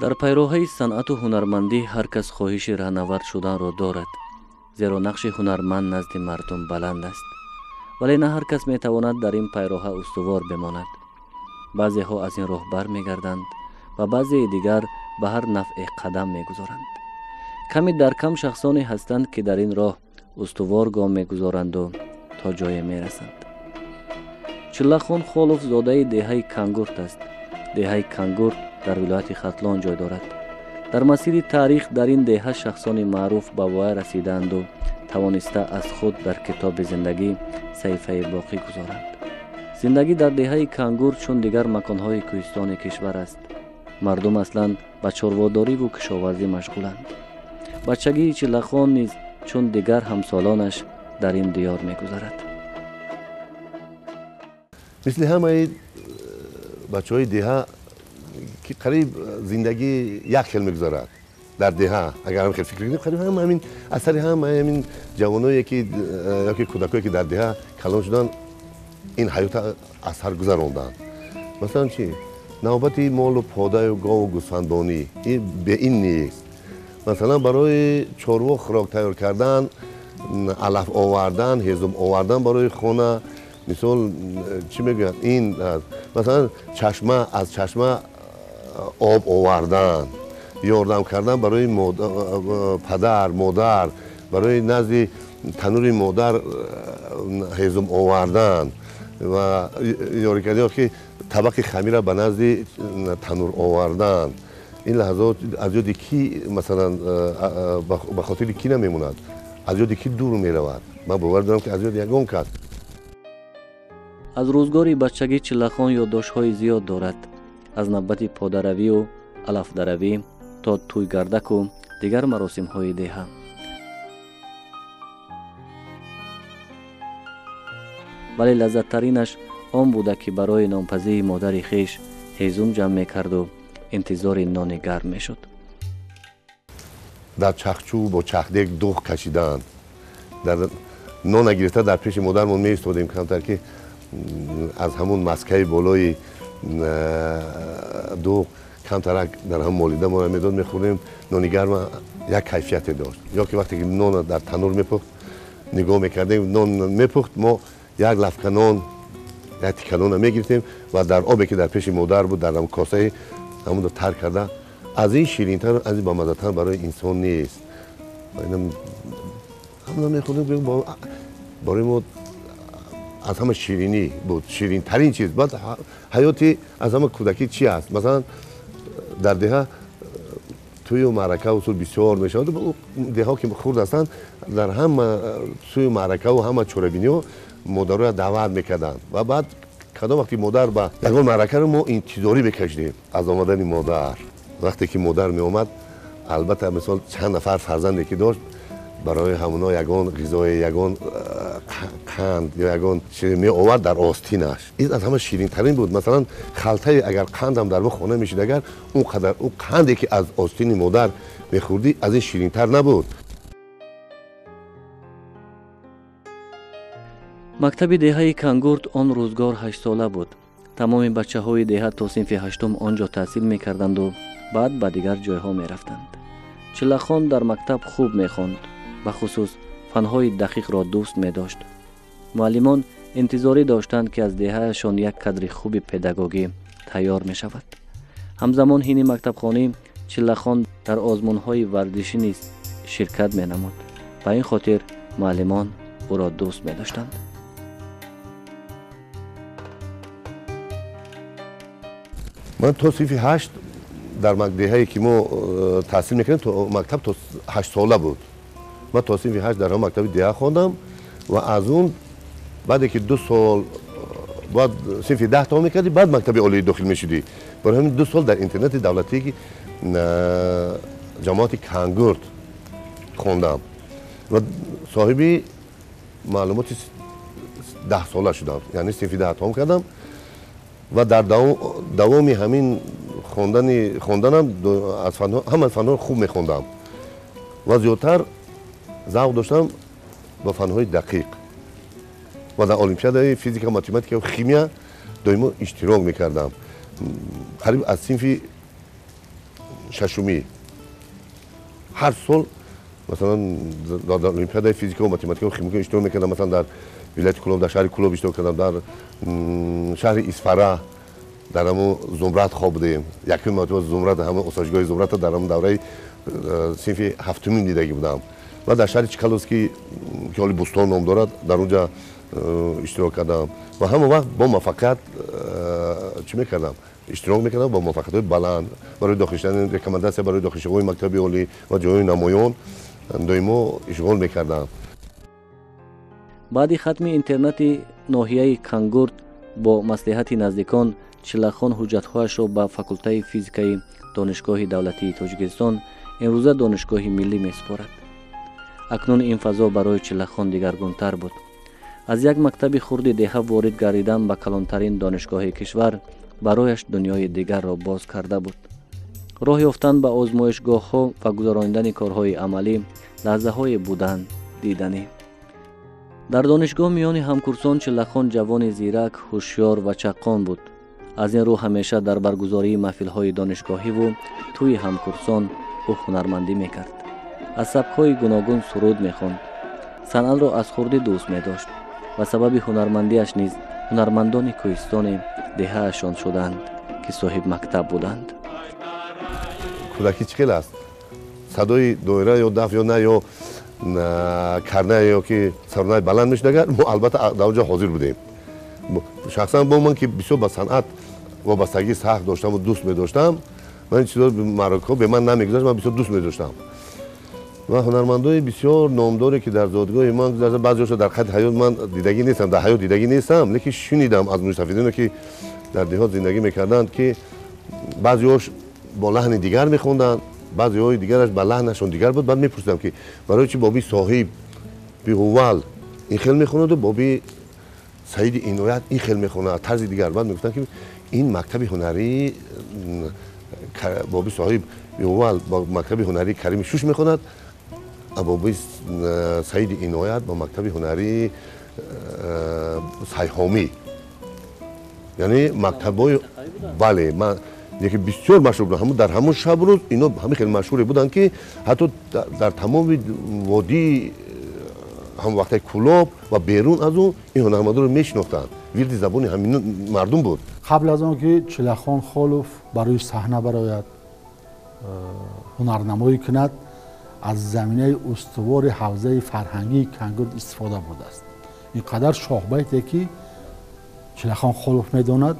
Дар пайроҳаи санъату ҳунармандӣ ҳар кас хоҳиши раҳнавард шуданро дорад, зеро нақши ҳунарманд назди мардум баланд аст. Вале на ҳар кас метавонад дар ин пайроҳа устувор бимонад. Баъзеҳо аз ин роҳ бармегарданд ва баъзеи дигар ба ҳар навъе қадам мегузоранд. Ками дар кам шахсоне ҳастанд, ки дар ин роҳ устувор гом мегузоранду то ҷое мерасанд. Чиллахон Холов зодаи деҳаи Кангурт аст. Деҳаи Кангурт дар вилояти Хатлон ҷой дорад. Дар масири таърих дар ин деҳа шахсони маъруф ба воя расидаанду тавониста аз худ дар китоби зиндагӣ саҳифае боқӣ гузоранд. Зиндагӣ дар деҳаи Кангурт чун дигар маконҳои кӯҳистони кишвар аст. Мардум аслан ба чорводориву кишоварзӣ машғуланд. Бачагии Чиллахон низ чун дигар ҳамсолонаш дар ин диёр мегузарад. Мисли ҳамаи бачаҳои деҳа ки қариб зиндагӣ як хел мегузарад дар деҳа, агар ҳам хел фикр кунем, қариб ҳама ҳамин асари ҳама ҳамин ҷавоное ки ёки кӯдакое ки дар деҳа калон шуданд, ин ҳаёта аз сар гузаронданд. Масалан чӣ? Навбати молу подаю гову гӯсфандонӣ ин бе ин нест. Масалан барои чорво хӯрок тайёр кардан, алаф овардан, ҳезум овардан барои хона, мисол чӣ мегӯянд ин, масалан чашма, аз чашма об овардан, ёрдам кардан барои падар, модар, барои назди танури модар ҳезум овардан ва ёрӣ кардан, ки табақи хамира ба назди танур овардан. Ин лаҳзаот аз ёди ки, масалан, ба хотири ки намемонад, аз ёди ки дур меравад? Ман бовар дорам, ки аз ёди ягон кас. Аз рӯзгори бачагӣ Чиллахон ёддоштҳои зиёд дорад. Аз навбати подаравию алафдаравӣ то тӯйгардаку дигар маросимҳои деҳа. Вале лаззаттаринаш он буда, ки барои нонпазии модари хеш ҳезум ҷамъ мекарду интизори нони гарм мешуд. Дар чахчӯ бо чахдек дуғ кашидан, дар нона гирифта дар пеши модармон меистодем, камтар ки аз ҳамун маскаи болои дуғ камтарак дар ҳам молида моро медод, мехӯрдем. Нони гарма як кайфияте дошт. Ё ки вақте ки нона дар танур мепухт, нигоҳ мекардем, нон мепухт, мо як лафка нон, як тика нона мегирифтем ва дар обе ки дар пеши модар буд, дар ҳамун косаи ҳамунро тар карда, аз ин ширинтар, аз ин бамаззатар барои инсон нест. Ҳамуна мехӯрдем, барои мо аз ҳама ширинӣ буд, ширинтарин чиз. Баъд ҳаёти аз ҳама кӯдакӣ чи аст? Масалан дар деҳа тӯю маъракаву сул бисёр мешавад. Деҳаҳо ки хурд ҳастанд, дар ҳама сӯю маъракаву ҳама чорабиниҳо модароя даъват мекарданд ва баъд кадом вақти модар ба ягон маъракаро мо интизорӣ мекашидем аз омадани модар. Вақте ки модар меомад, албатта мисол чанд нафар фарзанде ки дошт, барои ҳамуно ягон ғизое, ягон қанд ё ягон чизе меовард дар остинаш. Ин аз ҳама ширинтарин буд. Масалан халтае агар қандам дар хона мешид, агар он қадар он қанде ки аз остини модар мехӯрдӣ, аз ин ширинтар набуд. Мактаби деҳаи Кангурт он рӯзгор 8сола буд. Тамоми бачаҳои деҳа то синфи 8 он ҷо таҳсил мекарданду баъд ба дигар ҷойҳо мерафтанд. Чиллахон дар мактаб хуб мехонд, бахусус фанҳои дақиқро дӯст медошт. Муаллимон интизорӣ доштанд, ки аз деҳаашон як кадри хуби педагогӣ тайёр мешавад. Ҳамзамон ҳини мактабхонӣ Чиллахон дар озмунҳои варзишӣ низ ширкат менамуд. Ба ин хотир муаллимон ӯро дӯст медоштанд. Ман то синфи 8 дар деҳае ки мо таҳсил мекардем, то мактаб то 8сола буд. Ман то синфи 8 дар ҳамон мактаби деҳа хондам ва аз он баъде ки 2 сол баъд синфи 10 тамом мекардӣ, баъд мактаби олӣ дохил мешудӣ. Барои ҳамин 2 сол дар интернати давлатие ки ҷамоати Кангурт хондам ва соҳиби маълумоти 10сола шудам, яъне синфи 10 тамом кардам ва дар давоми ҳамин хонданам аз ҳама фанҳоро хуб мехондам ва зиёдтар завқ доштам ба фанҳои дақиқ ва дар олимпиадаи физика, математика ва химия доимо иштирок мекардам. Қариб аз синфи шашумӣ ҳар сол масалан дар олимпиадаи физика ва математика ва химика иштирок мекардам. Масалан, дар вилояти Кӯлоб, дар шаҳри Кӯлоб иштирок кардам, дар шаҳри Исфара дар ҳамон Зумрад хоб будем. Якум маротиба Зумрад, ҳамон осоишгоҳи Зумрадро дар ҳамон давраи синфи ҳафтумин дидагӣ будам. Ва дар шаҳри Чкаловский, ки ҳоли Бӯстон ном дорад, дар онҷа иштирок кардам ва ҳамон вақт бо муваффақият чӣ мекардам, иштирок мекардам бо муваффақиятҳои баланд барои дохил шудан, рекомендация барои дохилшавии мактаби олӣ ва ҷойҳои намоён доимо ишғол мекардам. Баъди хатми интернати ноҳияи Кангурт бо маслиҳати наздикон Чиллахон ҳуҷҷатҳояшро ба факултаи физикаи Донишгоҳи давлатии Тоҷикистон, имрӯза Донишгоҳи миллӣ, месупорад. Акнун ин фазо барои Чиллахон дигаргунтар буд. Аз як мактаби хурди деҳа ворид гардидан ба калонтарин донишгоҳи кишвар барояш дунёи дигарро боз карда буд. Роҳ ёфтан ба озмоишгоҳҳо ва гузаронидани корҳои амалӣ лаҳзаҳое буданд диданӣ. Дар донишгоҳ миёни ҳамкурсон Чиллахон ҷавони зирак, ҳушёр ва чаққон буд. Аз ин рӯ ҳамеша дар баргузории маҳфилҳои донишгоҳиву тӯи ҳамкурсон ӯ ҳунармандӣ мекард. Аз сабкҳои гуногун суруд мехонд. Санъатро аз хурдӣ дӯст медошт ва сабаби ҳунармандиаш низ ҳунармандони кӯҳистони деҳаашон шуданд, ки соҳиб мактаб буданд. Кӯдакӣ чӣ хел аст? Садои доира ё даф ё на ё карна ё ки сарнаи баланд мешуд, агар мо албатта дар он ҷо ҳозир будем. Шахсан бо ман, ки бисёр ба санъат вобастагии сахт доштаму дӯст медоштам, ман ин чизҳо маъракаҳо бе ман намегузашт, ман бисёр дӯст медоштам. Ва ҳунармандои бисёр номдоре, ки дар зодгоҳи ман гузашта, баъзеҳошо дар қайди ҳаёт ман дидагӣ нестам, дар ҳаёт дидагӣ нестам, лекин шунидам аз мӯйсафедоне, ки дар деҳот зиндагӣ мекарданд, ки баъзеҳош бо лаҳни дигар мехонданд, баъзеҳои дигараш ба лаҳнашон дигар буд. Баъд мепурсидам, ки барои чи Боби Соҳиб Биҳуввал ин хел мехонаду Боби Саиди Иноят ин хел мехонад, тарзи дигар. Баъд мегуфтанд, ки ин мактаби ҳунарии Боби Соҳиб Биҳуввал бо мактаби ҳунарии Карими Шуш мехонад, Боби Саиди Иноят бо мактаби ҳунарии Сайҳомӣ, яъне мактабҳои, бале, ман яке бисёр машҳур буданд. Ҳамун дар ҳамун шаб рӯз ино ҳамин хеле машҳуре буданд, ки ҳатто дар тамоми водии ҳамон вақтаи Кӯлоб ва берун аз он ин ҳунармандонро мешинохтанд. Вирди забони ҳамин мардум буд. Қабл аз он ки Чиллахон Холов барои саҳна барояд, ҳунарнамоӣ кунад, аз заминаи устувори ҳавзаи фарҳангии Кангурт истифода бурдааст. Ин қадар шоҳбайте, ки Чиллахон Холов медонад,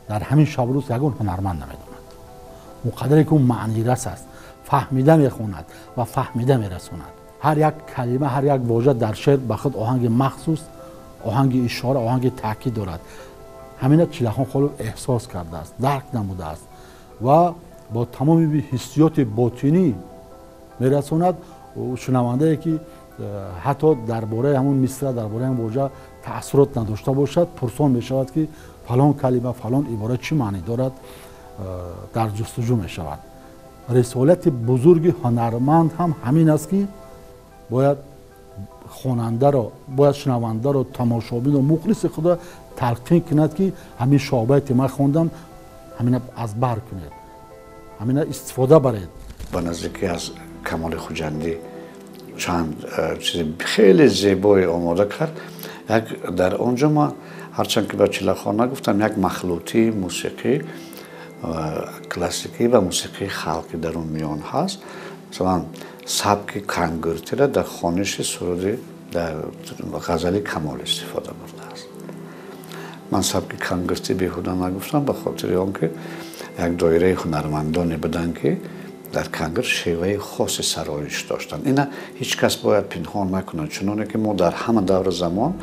дар ҳамин шабрӯз ягон ҳунарманд намедонад. Он қадре ки ӯ маънирас аст, фаҳмида мехонад ва фаҳмида мерасонад. Ҳар як калима, ҳар як вожа дар шеър ба худ оҳанги махсус, оҳанги ишора, оҳанги таъкид дорад. Ҳамина Чиллахон Холов эҳсос кардааст, дарк намудааст ва бо тамоми ҳиссиёти ботинӣ мерасонад. Шунавандае, ки ҳатто дар бораи ҳамон мисра, дар бораи ҳамон вожа таассурот надошта бошад, пурсон мешавад, ки фалон калима, фалон ибора чӣ маънӣ дорад, дар ҷустуҷӯ мешавад. Рисолати бузурги ҳунарманд ҳам ҳамин аст, ки бояд хонандаро, бояд шунавандаро, тамошобинро, мухлиси худро талқин кунад, ки ҳамин шоҳбайте ман хондам, ҳамина аз бар кунед, ҳамина истифода баред. Ба наздикӣ аз Камоли Хуҷандӣ чанд чизи хеле зебое омода кард. Як дар он ҷо ман, ҳарчанд ки ба Чиллахон нагуфтам, як махлутии мусиқӣ классикӣ ва мусиқии халқӣ дар он миён ҳаст. Масалан, сабки кангуртиро дар хониши суруди, дар ғазали Камол истифода бурдааст. Ман сабки кангуртӣ беҳуда нагуфтам, ба хотири он ки як доираи ҳунармандоне буданд, ки дар Кангурт шеваи хоси сароиш доштанд. Ина ҳеҷ кас бояд пинҳон накунад, чуноне ки мо дар ҳама давру замон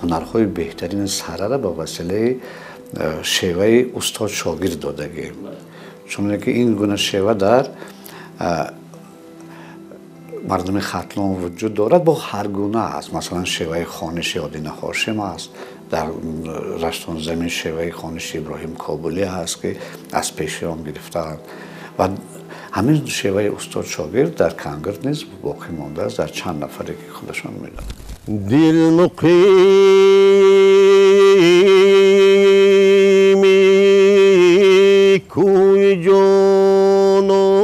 ҳунарҳои беҳтарини сарара ба василаи шеваи устод шогирд додагем, чуноне ки ин гуна шева дар мардуми Хатлон вуҷуд дорад, бо ҳар гуна аст. Масалан, шеваи хониши Одина Ҳошим аст, дар Раштонзамин шеваи хониши Иброҳим Кобулӣ ҳаст, ки аз пеши он гирифтаанд, ва ҳамин шеваи устод шогирд дар Кангурт низ боқӣ мондааст дар чанд нафаре, ки худашон медонанд. Дил муқими кӯи ҷонон.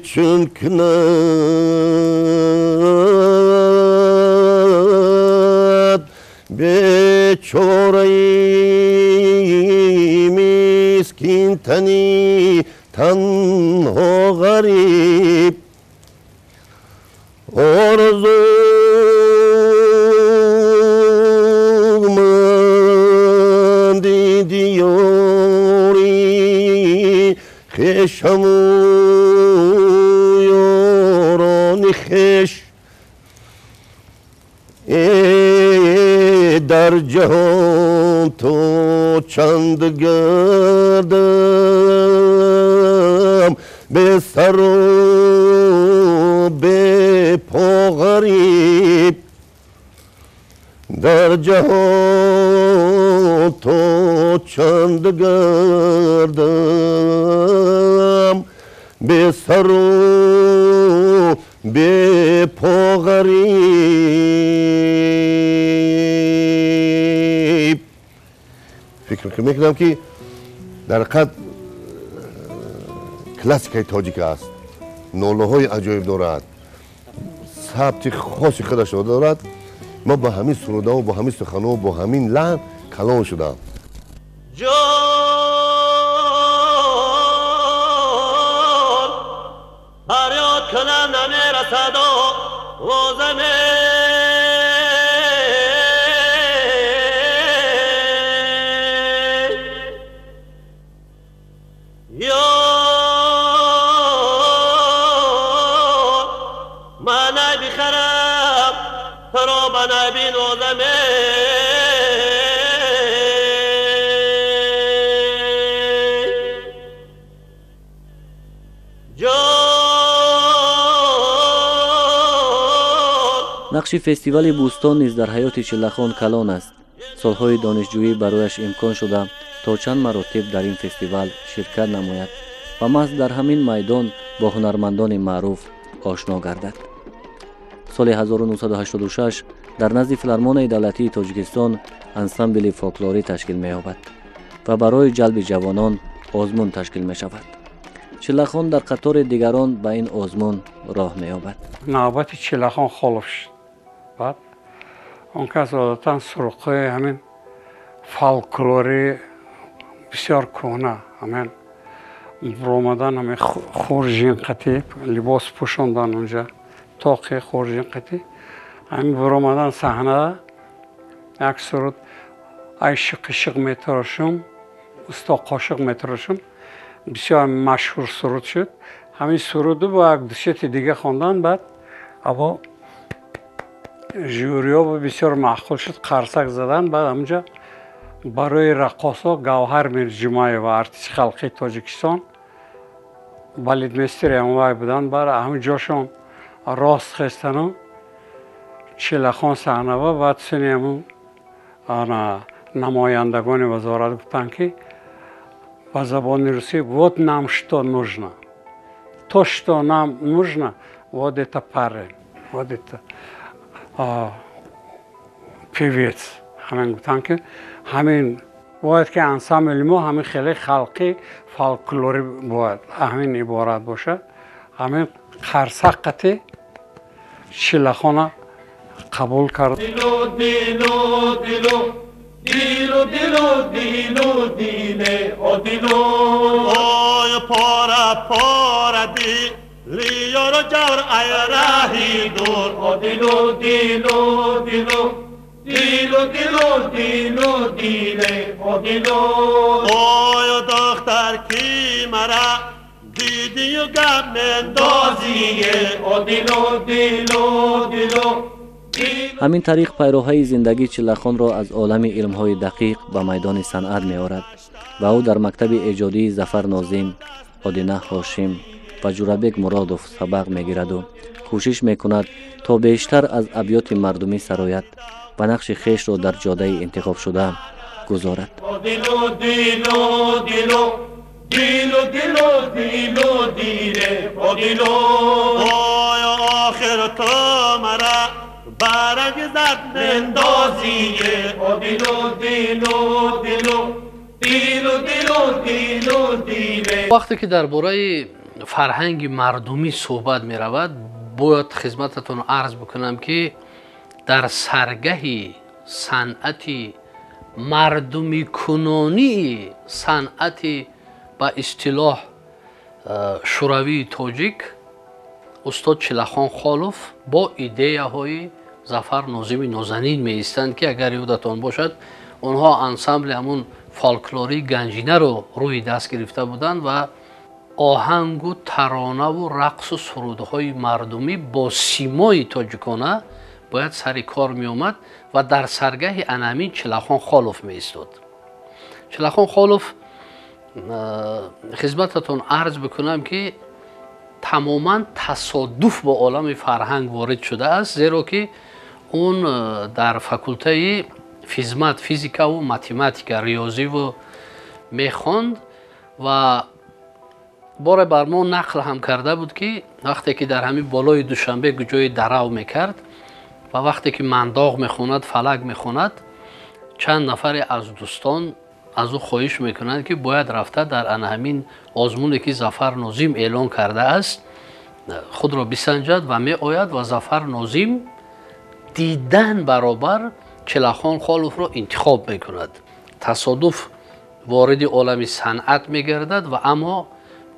Чун кунад бечораи мискинтани танҳо ғариб орзуманди диёри хешаму ёрони хеш дар ҷаҳон то чанд гардам бесару бепо ғариб дар ҷаҳон то чанд гардам бесару бепо ғариб. Фикр мекунам ки дар ҳақиқат классикаи тоҷик аст, нолаҳои аҷоиб дорад, сабти хоси худашро дорад. Ма бо ҳамин сурудаҳо, бо ҳамин суханҳо, бо ҳамин лаҳн калон шудам. Ҷон фарёд кунам намерасад овозаме ёр ман ай бихарам туро ба най бинозаме. Нақши фестивали Бӯстон низ дар ҳаёти Чиллахон калон аст. Солҳои донишҷӯӣ барояш имкон шуда то чанд маротиб дар ин фестивал ширкат намояд ва маҳз дар ҳамин майдон бо ҳунармандони маъруф ошно гардад. Соли 1986 дар назди Филармонияи давлатии Тоҷикистон ансамбли фолклорӣ ташкил меёбад ва барои ҷалби ҷавонон озмун ташкил мешавад. Чиллахон дар қатори дигарон ба ин озмун роҳ меёбад. Навбати Чиллахон Холов шуд. Баъд он кас одатан суруқҳои ҳамин фолклори бисёр кӯҳна, ҳамин буромадан, ҳамин хуржинқатӣ либос пӯшондан, унҷа тоқи хуржинқатӣ, ҳамин буромадан саҳнада як суруд ай шиқишиқ метарошум, усто қошиқ метарошум, бисёр машҳур суруд шуд. Ҳамин суруду бо як дусети дига хондан, баъд аво жюриҳо бисёр маъқул шуд, қарсак задан. Баъд ҳамунҷа барои раққосо Гавҳар Мирҷумаева, артисти халқии Тоҷикистон, балетмейстери ҳамвай буданд. Баъд ҳамин ҷошон рост хестану Чиллахон саҳнава. Баъд сини ҳамун намояндагони вазорат гуфтанд ки ба забони русӣ: вот нам что нужно, то что нам нужно, вот это парень, вот это певец. Ҳамин гуфтанд ки ҳамин бояд ки ансамбли мо ҳамин хеле халқи фолклорӣ бояд ҳамин иборат бошад. Ҳамин қарсак қати Чиллахона қабул кард. Дилу дилу дилу диле о дилу ой пора пора дили ёро ҷавр ай раҳи дур о дилу дилу дилу дилу дилу дилу диле о дилу ой духтар ки мара дидию гап мендозие о дилу дилу дилу. Ҳамин тариқ пайроҳаи зиндагии Чиллахонро аз олами илмҳои дақиқ ба майдони санъат меорад ва ӯ дар мактаби эҷодии Зафар Нозим, Одина Ҳошим ва Ҷурабек Муродов сабақ мегираду кӯшиш мекунад то бештар аз абёти мардумӣ сарояд ва нақши хешро дар ҷодаи интихобшуда гузорад. Бараг зад мендозие о дилу дилу дилу Дилу дилу дилу диле. Вақте ки дар бораи фарҳанги мардумӣ суҳбат меравад, бояд хизмататон арз бикунам, ки дар саргаҳи санъати мардумикунонии санъати ба истилоҳ шӯравии тоҷик устод Чилахон Холов бо идеяҳои Зафар Нозими нозанин меистанд, ки агар ёдатон бошад, онҳо ансамбли ҳамун фолклории Ганҷинаро рӯи даст гирифта буданд ва оҳангу таронаву рақсу сурудҳои мардумӣ бо симои тоҷикона бояд сари кор меомад ва дар саргаҳи анамин Чилахон Холов меистод. Чилахон Холов, хизмататон арз бикунам, ки тамоман тасодуф бо олами фарҳанг ворид шудааст, зеро ки он дар факултаи физмат, физикаву математика, риёзиву мехонд ва боре бар мо нақл ҳам карда буд, ки вақте ки дар ҳамин болои Душанбе ҷои дарав мекард ва вақте ки мандоғ мехонад, фалак мехонад, чанд нафаре аз дӯстон аз ӯ хоҳиш мекунанд, ки бояд рафта дар ана ҳамин озмуне, ки Зафар Нозим эълон кардааст, худро бисанҷад ва меояд ва Зафар Нозим дидан баробар Чилахон Холовро интихоб мекунад. Тасодуф вориди олами санъат мегардад ва аммо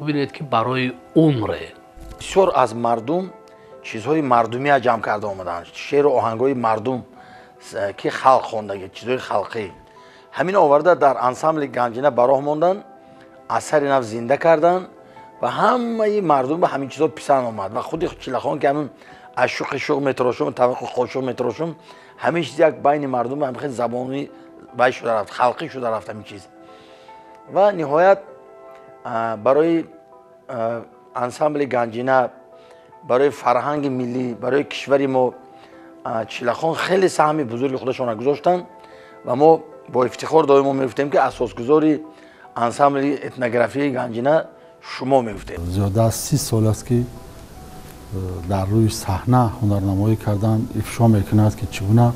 бубинед, ки барои умре бисёр аз мардум чизҳои мардумия ҷамъ карда омаданд, шеъру оҳангҳои мардум, ки халқ хондаги, чизҳои халқӣ, ҳамин оварда дар ансамбли Ганҷина ба роҳ монданд, асари нав зинда карданд ва ҳамаи мардум ба ҳамин чизҳо писанд омад. Ва худи Чилахон, ки ҳамин ашуқи шуғ метарошум, таваққи қошуқ метарошум, ҳамин чиз як байни мардум ҳам хеле забонӣ вай шуда рафт, халқӣ шуда рафт ҳамин чиз. Ва ниҳоят барои ансамбли Ганҷина, барои фарҳанги миллӣ, барои кишвари мо Чилахон хеле саҳми бузурги худашонро гузоштанд ва мо бо ифтихор доимо мегуфтем, ки асосгузори ансамбли этнографияи Ганҷина шумо мегуфтем. Зиёда аз 30 сол аст, ки дар рӯи саҳна ҳунарнамоӣ кардан, ифшо мекунад, ки чӣ гуна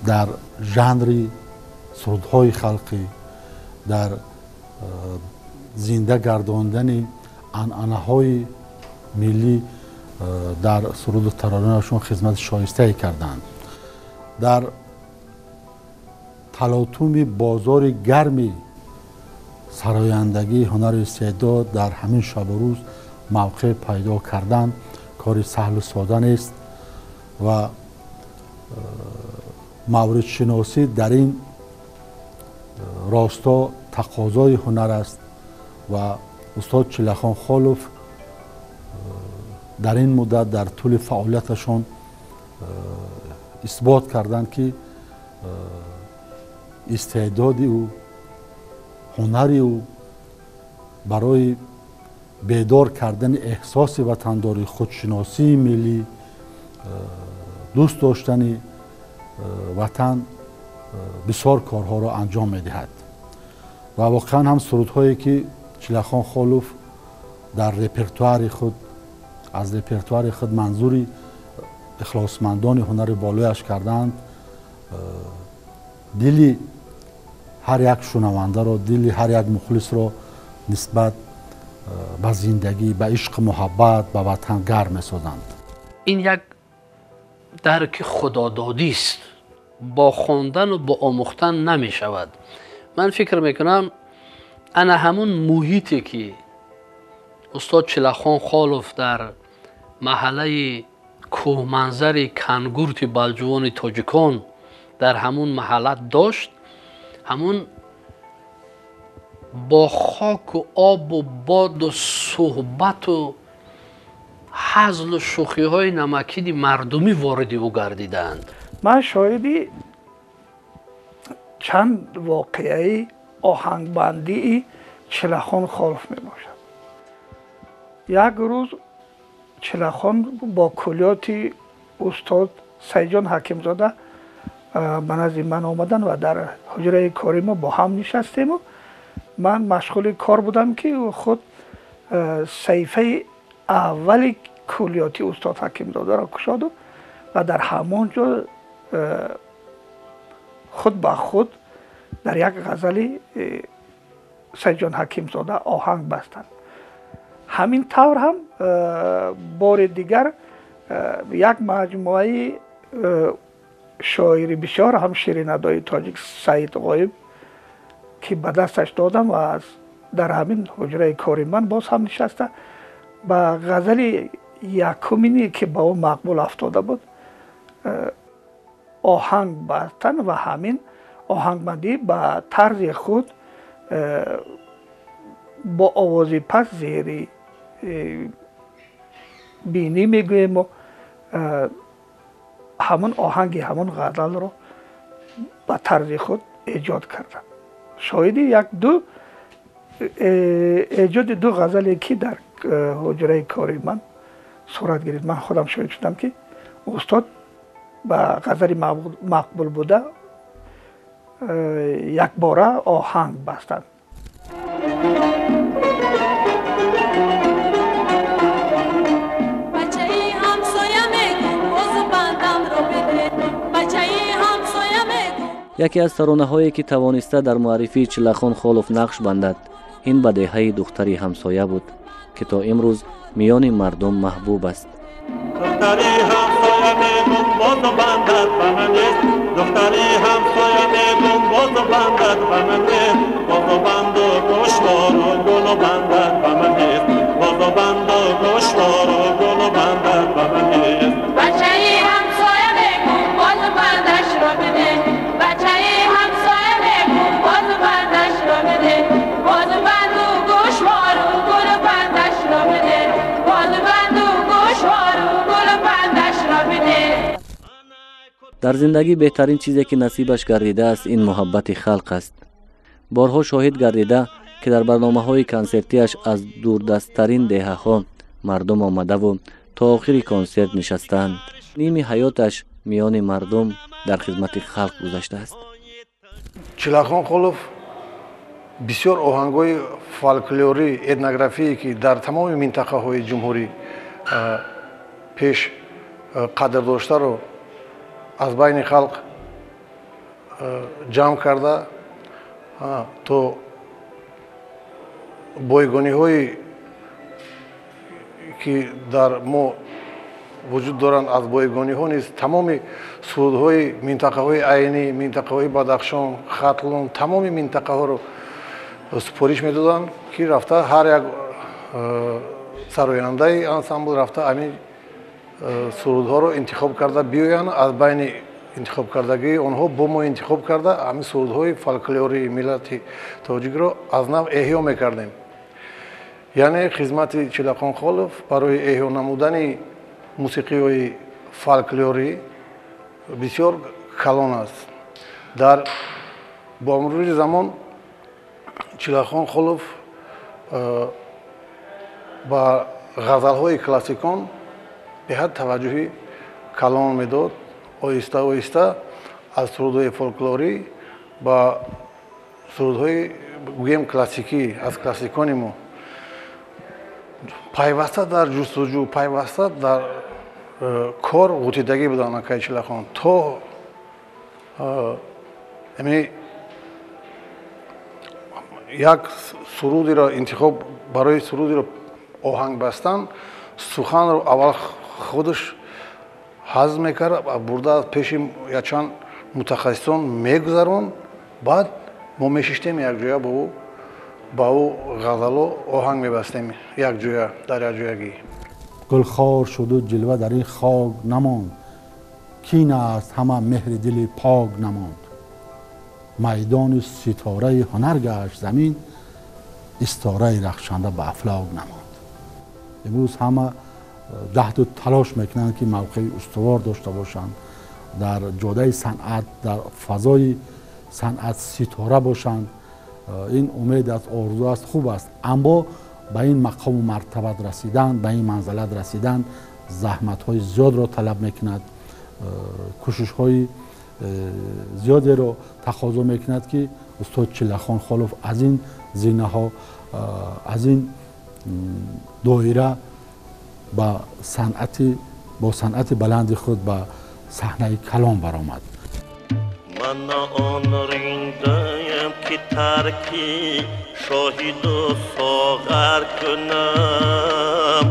дар жанри сурудҳои халқӣ, дар зинда гардондани анъанаҳои миллӣ дар суруду таронаашон хизмати шоистае карданд. Дар талотуми бозори гарми сарояндагии ҳунари истеъдод дар ҳамин шабу рӯз мавқеъ пайдо кардан кори саҳлу сода нест ва мавридшиносӣ дар ин росто тақозои ҳунар аст ва устод Чилахон Холов дар ин муддат дар тӯли фаъолияташон исбот карданд, ки истеъдоди ӯ, ҳунари ӯ барои бедор кардани эҳсоси ватандорӣ, худшиносии миллӣ, дӯст доштани ватан бисёр корҳоро анҷом медиҳад. Ва воқеан ҳам сурудҳое, ки Чилахон Холов дар репертуари худ, аз репертуари худ манзури ихлосмандони ҳунари болояш кардаанд, дили ҳар як шунавандаро, дили ҳар як мухлисро нисбат ба зиндагӣ, ба ишқу муҳаббат ба ватан гарм месозанд. Ин як дарки худододист, бо хондану бо омӯхтан намешавад. Ман фикр мекунам, ана ҳамун муҳите, ки устод Чилахон Холов дар маҳаллаи кӯҳманзари Кангурти балҷувони тоҷикон дар ҳамун маҳалла дошт, ҳамун бо хоку обу боду суҳбату ҳазлу шӯхиҳои намакини мардумӣ вориди ӯ гардидаанд. Ман шоҳиди чанд воқеаи оҳангбандии Чилахон Холов мебошам. Як рӯз Чилахон бо куллиёти устод Сайидҷон Ҳакимзода ба назди ман омаданд ва дар ҳуҷраи кори мо бо ҳам нишастему ман машғули кор будам, ки худ саҳифаи аввали куллиёти устод Ҳакимзодаро кушоду ва дар ҳамон ҷо худ ба худ Дар як ғазали Сайидҷон Ҳакимзода оҳанг бастанд. Ҳамин тавр ҳам бори дигар як маҷмӯаи шоири бисёр ҳам ширинадои тоҷик Саид Ғоиб, ки ба дасташ додам ва аз дар ҳамин ҳуҷраи кори ман боз ҳам нишаста ба ғазали якумине, ки ба ӯ мақбул афтода буд, оҳанг бастанд ва ҳамин оҳангбандӣ ба тарзи худ бо овози паст зери бинӣ мегӯем, ҳамон оҳанги ҳамон ғазалро ба тарзи худ эҷод карданд. Шоҳиди як ду эҷоди ду ғазале, ки дар ҳуҷраи кори ман сурат гирифт, ман худам шоҳид шудам, ки устод ба ғазали мақбул буда якбора оҳанг бастанд. Яке аз таронаҳое, ки тавониста дар муаррифии Чиллахон Холов нақш бандад, ин ба деҳаи духтари ҳамсоя буд, ки то имрӯз миёни мардум маҳбуб аст. Духтари ҳамсоя мегум, бозу бандад ба ман нест. Духтари ҳамсоя мегум, бозу бандад ба ман нест. Бозу банду гӯшвору гулу бандад ба ман нест. Бозу банду гӯшвору гулу бандад ба ман нест. Бачаи ҳамсоя мегум, бозу бандашро биде. Бачаи ҳамсоя мегум, бозу бандашро биде. Бозу банду гӯшвору гулу бандашро биде. Бозу банду гӯшвору гулу бандашро биде. Дар зиндагӣ беҳтарин чизе, ки насибаш гардидааст, ин муҳаббати халқ аст. Борҳо шоҳид гардида, ки дар барномаҳои консертиаш аз дурдасттарин деҳаҳо мардум омадаву то охири консерт нишастаанд. Ними ҳаёташ миёни мардум дар хизмати халқ гузаштааст. Чиллахон Холов бисёр оҳангҳои фолклорӣ, этнографие, ки дар тамоми минтақаҳои ҷумҳурӣ пеш қадр доштаро аз байни халқ ҷамъ карда, то бойгониҳое, ки дар мо вуҷуд доранд, аз бойгониҳо низ тамоми сурудҳои минтақаҳои Айнӣ, минтақаҳои Бадахшон, Хатлон, тамоми минтақаҳоро супориш медоданд, ки рафта ҳар як сарояндаи ансамбл рафта ҳамин сурудҳоро интихоб карда биёянд. Аз байни интихобкардагии онҳо бо мо интихоб карда ҳамин сурудҳои фолклории миллати тоҷикро аз нав эҳё мекардем. Яъне хизмати Чиллахон Холов барои эҳё намудани мусиқиҳои фолклорӣ бисёр калон аст. Дар бо мурури замон Чиллахон Холов ба ғазалҳои классикон беҳад таваҷҷӯҳи калон медод. Оҳиста оҳиста аз сурудҳои фолклорӣ ба сурудҳои гӯем классикӣ, аз классикони мо пайваста дар ҷустуҷӯ, пайваста дар кор ғутидагӣ буданд акаи Чиллахон, то як сурудиро интихоб, барои сурудиро оҳанг бастан, суханро аввал худаш ҳазм мекард, бурда аз пеши якчанд мутахассисон мегузаронд, баъд мо мешиштем якҷоя ба ӯ ғазало оҳанг мебастем якҷоя, дар якҷоягӣ. Гулхор шуду ҷилва дар ин хок намонд, кин аст ҳама меҳри дили пок намонд. Майдони ситораи ҳунар гашт замин, истораи рахшанда ба афлок намонд. Имрӯз ҳама ҷаҳду талош мекунанд, ки мавқеи устувор дошта бошанд, дар ҷодаи санъат, дар фазои санъат ситора бошанд. Ин умед аст, орзу аст, хуб аст, аммо ба ин мақому мартабат расидан, ба ин манзалат расидан заҳматҳои зиёдро талаб мекунад, кӯшишҳои зиёдеро тақозо мекунад, ки устод Чиллахон Холов аз ин зинаҳо, аз ин доира ба санъати, бо санъати баланди худ ба саҳнаи калон баромад. Мана он риндая ки тарки шоҳиду соғар кунам.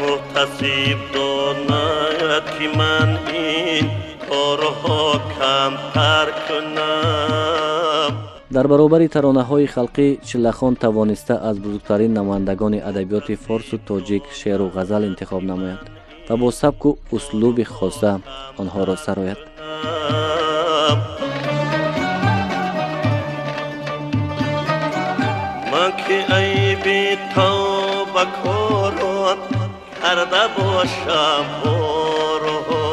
Муҳтасиб донад ки ман ин корҳо камтар кунам. Дар баробари таронаҳои халқӣ Чиллахон тавониста аз бузургтарин намояндагони адабиёти форсу тоҷик шеъру ғазал интихоб намояд ва бо сабку услуби хоса онҳоро сарояд. Ман ки айби тавбакорон карда бошам борҳо,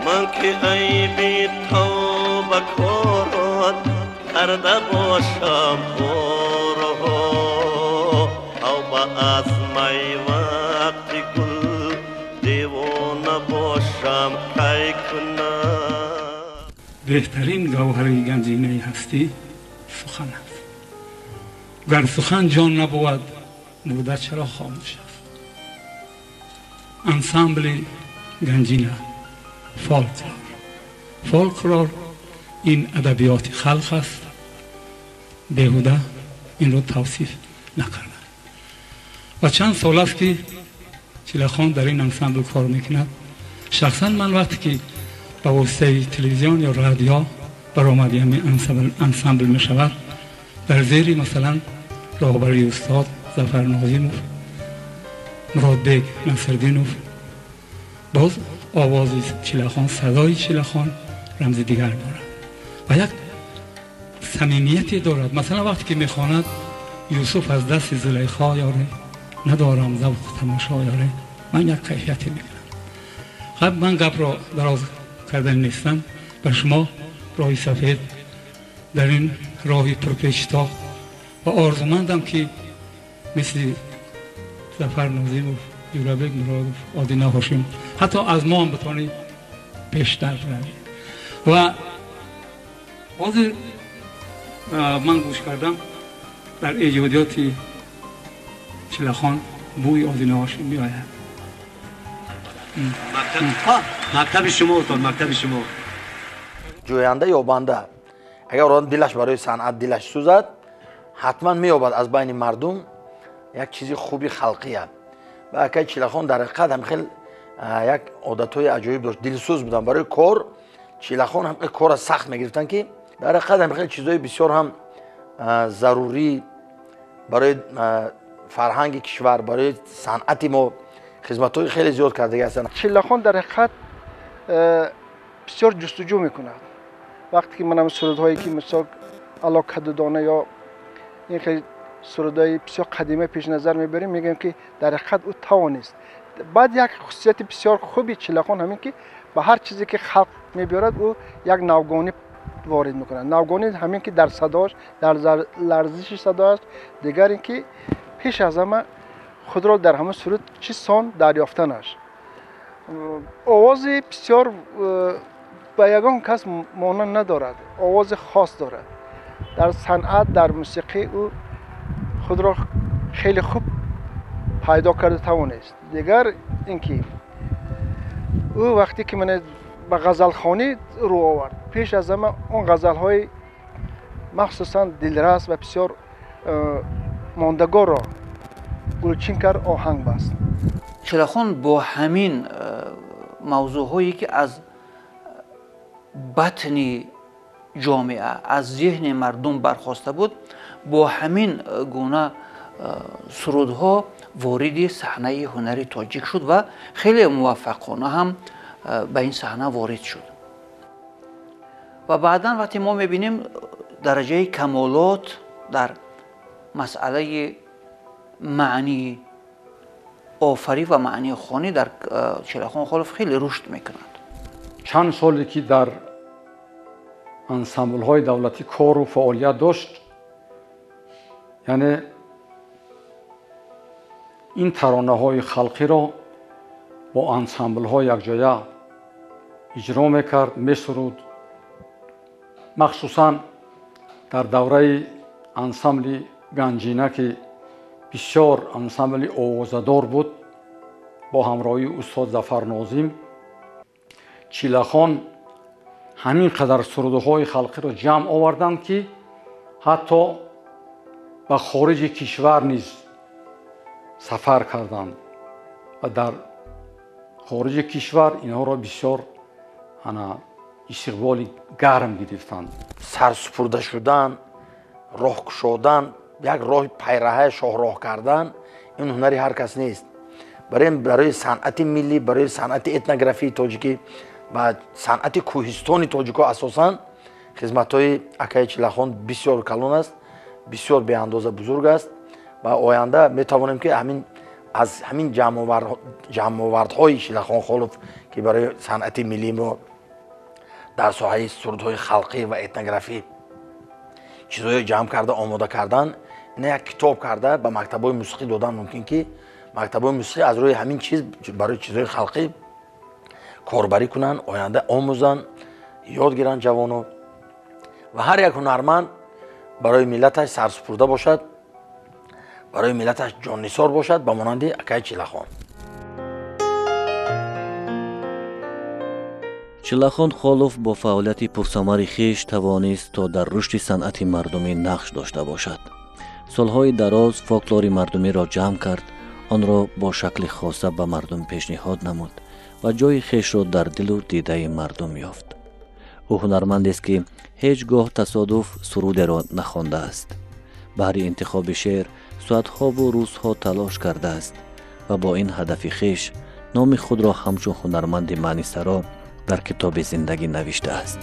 ман ки айби тавбакорон карда бошам борҳо, тавба аз май вақти гул девона бошам кай кунам. Беҳтарин гавҳари ганҷинаи ҳастӣ сухан аст. Гар сухан ҷон набувад, мурда чаро хомӯш аст? Ансамбли Ганҷина фолклор. Фолклор ин адабиёти халқ аст. Беҳуда инро тавсиф накардам. Ва чанд сол аст ки Чиллахон дар ин ансамбл кор мекунад. Шахсан ман вақте ки ба воситаи телевизион ё радио баромади ҳамин ансамбл мешавад, дар зери масалан роҳбарии устод Зафар Нозимов, Муродбек Насриддинов, боз овози Чиллахон, садои Чиллахон рамзи дигар дорад ва як самимияте дорад. Масалан вақте ки мехонад Юсуф аз дасти Зулайхо ёре, надорам завқу тамошо ёре, ман як кайфияте мекунам. Хаб ман гапро дароз кардан нестам. Ба шумо роҳи сафед дар ин роҳи пурпечтоб ва орзумандам ки мисли Зафар Нозимов, Ҷӯрабек Муродов, Одина Ҳошим ҳатто аз мо ҳам битонӣ пештар равӣ. Ва ҳозир ман гӯш кардам дар эҷодиёти Чиллахон бӯи Одина Ҳошим меояд. Мактаби шумо устод, мактаби шумо. Ҷӯянда ёбанда. Агар одам дилаш барои санъат дилаш сӯзад, ҳатман меёбад аз байни мардум як чизи хуби халқия. Ва акай Чиллахон дар ҳақиқат ҳам хел як одатҳои аҷоиб дошт, дилсӯз буданд барои кор. Чиллахон ҳам корро сахт мегирифтанд ки дар ҳақиқат ҳам хел чизҳои бисёр ҳам зарурӣ барои фарҳанги кишвар, барои санъати мо хизматҳои хеле зиёд кардагӣ ҳастанд. Чиллахон дар ҳақиқат бисёр ҷустуҷӯ мекунад. Вақте ки манам сурудҳое ки мисол Ало кадудона ё ин хел сурудҳои бисёр қадима пеш назар мебарем, мегӯем ки дар ҳақиқат ӯ тавонист. Баъд як хусусияти бисёр хуби Чиллахон ҳамин ки ба ҳар чизе ки халқ мебиёрад, ӯ як навгонӣ ворид мекунад. Навгонӣ ҳамин ки дар садоаш, дар ларзиши садоаш, дигар ин ки пеш аз ҳама худро дар ҳамон суруд чӣ сон дарёфтанаш. Овози бисёр ба ягон кас монанд надорад, овози хос дорад. Дар санъат, дар мусиқӣ ӯ худро хеле хуб пайдо карда тавонист. Дигар ин ки ӯ вақте ки ман ба ғазалхонӣ рӯ овард, пеш аз ҳама он ғазалҳои махсусан дилрас ва бисёр мондагорро гулчин кард, оҳанг баст. Чиллахон бо ҳамин мавзӯъҳое ки аз батни ҷомеа, аз зеҳни мардум бархоста буд, бо ҳамин гуна сурудҳо вориди саҳнаи ҳунари тоҷик шуд ва хеле муваффақона ҳам ба ин саҳна ворид шуд. Ва баъдан вақте мо мебинем дараҷаи камолот дар масъалаи маънии офарӣ ва маънии хонӣ дар Чиллахон Холов хеле рушд мекунад. Чанд соле ки дар ансамблҳои давлатӣ кору фаъолият дошт, яъне ин таронаҳои халқиро бо ансамблҳо якҷоя иҷро мекард, месуруд. Махсусан дар давраи ансамбли Ганҷина ки бисёр ансамбли овозадор буд, бо ҳамроҳии устод Зафар Нозим Чилахон ҳамин қадар сурудҳои халқиро ҷамъ оварданд, ки ҳатто ба хориҷи кишвар низ сафар карданд ва дар хориҷи кишвар инҳоро бисёр истиқболи гарм гирифтанд. Сарсупурда шудан, роҳ кушодан, як роҳи пайраҳа шоҳроҳ кардан ин ҳунари ҳар кас нест. Барои санъати миллӣ, барои санъати этнографияи тоҷикӣ ва санъати кӯҳистони тоҷико асосан хизматҳои акаи Чилахон бисёр калон аст, бисёр беандоза бузург аст ва оянда метавонем ки аз ҳамин ҷамъовардҳои Чилахон Холов, ки барои санъати миллии мо дар соҳаи сурудҳои халқӣ ва этнографӣ чизҳое ҷамъ карда омода кардан, ина як китоб карда ба мактабҳои мусиқӣ додан мумкин, ки мактабҳои мусиқӣ аз рӯи ҳамин чиз барои чизҳои халқӣ корбарӣ кунанд, оянда омӯзанд, ёд гиранд ҷавоно ва ҳар як ҳунарманд барои миллаташ сарсупурда бошад, барои миллаташ ҷоннисор бошад, ба монанди акаи Чилахон. Чилахон Холов бо фаъолияти пурсамари хеш тавонист то дар рушди санъати мардумӣ нақш дошта бошад. Солҳои дароз фолклори мардумиро ҷамъ кард, онро бо шакли хоса ба мардум пешниҳод намуд ва ҷои хешро дар дилу дидаи мардум ёфт. Ӯ ҳунармандест, ки ҳеҷ гоҳ тасодуф сурудеро нахондааст. Баҳри интихоби шеър соатҳову рӯзҳо талош кардааст ва бо ин ҳадафи хеш номи худро ҳамчун ҳунарманди маънисаро дар китоби зиндагӣ навиштааст.